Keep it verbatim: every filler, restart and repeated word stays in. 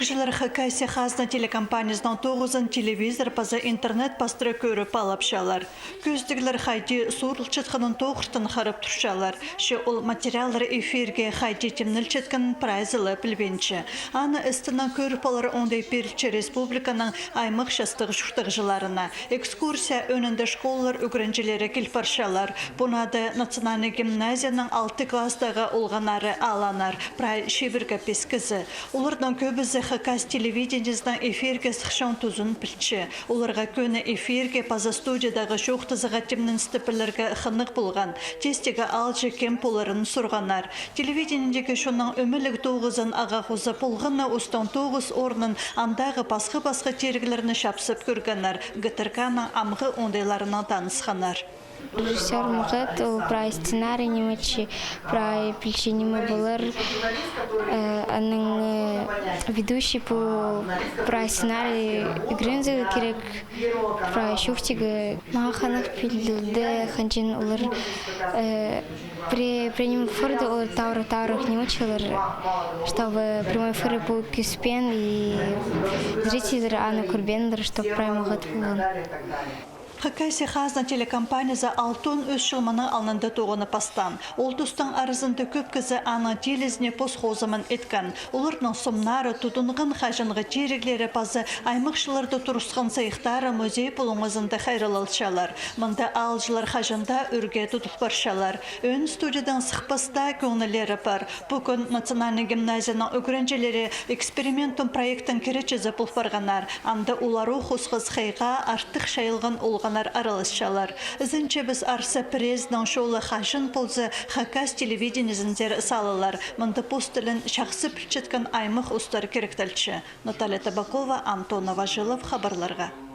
Кізілер Хакасия хазна телекомпаниязының тоғызын телевизор паза интернет пастыра кӧріп алыпчалар. Кӧзідіглер хайди суурылчатханын тоғыртын харап турчалар. Че ол материаллар эфирге хайди тимнелчеткенін прайзы ла пілбинче. Аны істінең кӧріп алар оңдай пирілче республиканың аймах частығ чуртағҷыларына. Экскурсия ӧӧнінде школалар ӱгренҷілері кил парчалар. Пу наада национальный гимназияның алты класстағы олғаннары аланнар, прай чибіргі пис кізі. Оларның кӧбізі Хакас телевидениезінің эфирге сыхчаң тузын пілче. Оларға кӧні эфирге паза студиядағы чоохтазығға тимненісті пілерге хынығ полған. Тестегі аалҷы кем поларын сурғаннар. Телевидениедегі чонның ӧмеліг тоғызын ағаа хоза полғаны устың тоғыс орнын, андағы пасха-пасха тиріглерні чапсып кӧргеннер, ГТРК-ның амғы оңдайларынаң танысханнар. Режиссёр мағат, ол прай сценарий нимече, прай пілче ниме полар, э, анаң, э, ведущий пу прай сценарий ӱгрензіг кирек, прай чоохтирға. Мағаа хынығ пілдірді, ханҷаң олар, э, при прямом эфирде олар тавра-тавра нимечелер, чтобы прямой эфир пу кӧспеен и зрительлер аны кӧрбееннер, чтоб прай мағат полған. Хакасия хазна телекомпаниязы алтон ӱс чыл мының алнында тоғынып пастаан. Ол тустың аразында кӧп кізі аның тилізіне пос хозымын иткен. Оларның сомнары, тудынған хаҷанғы тиріглері паза аймахчыларда турысхан сыйыхтары музей пулуңызында хайраллалчалар. Мында аалҷылар хаҷан даа ӱрге тудыл парчалар. Ӧӧн студиядаң сыхпас таа кӧңнілері пар. Пу кӱн национальный гимназияның ӱгренҷілері экспериментум проектін киречізі пол парғаннар. Анда улару хосхас хайға артых чайылған олғаннар араласчалар. Ізенчебіс, арса пірезінің чолы хаҷан полза Хакас телевидениезіндер салылар. Мында пос тілін чахсы пілчеткен аймах устар киректелче. Наталья Табакова, Антон Новожилов, хабарларға.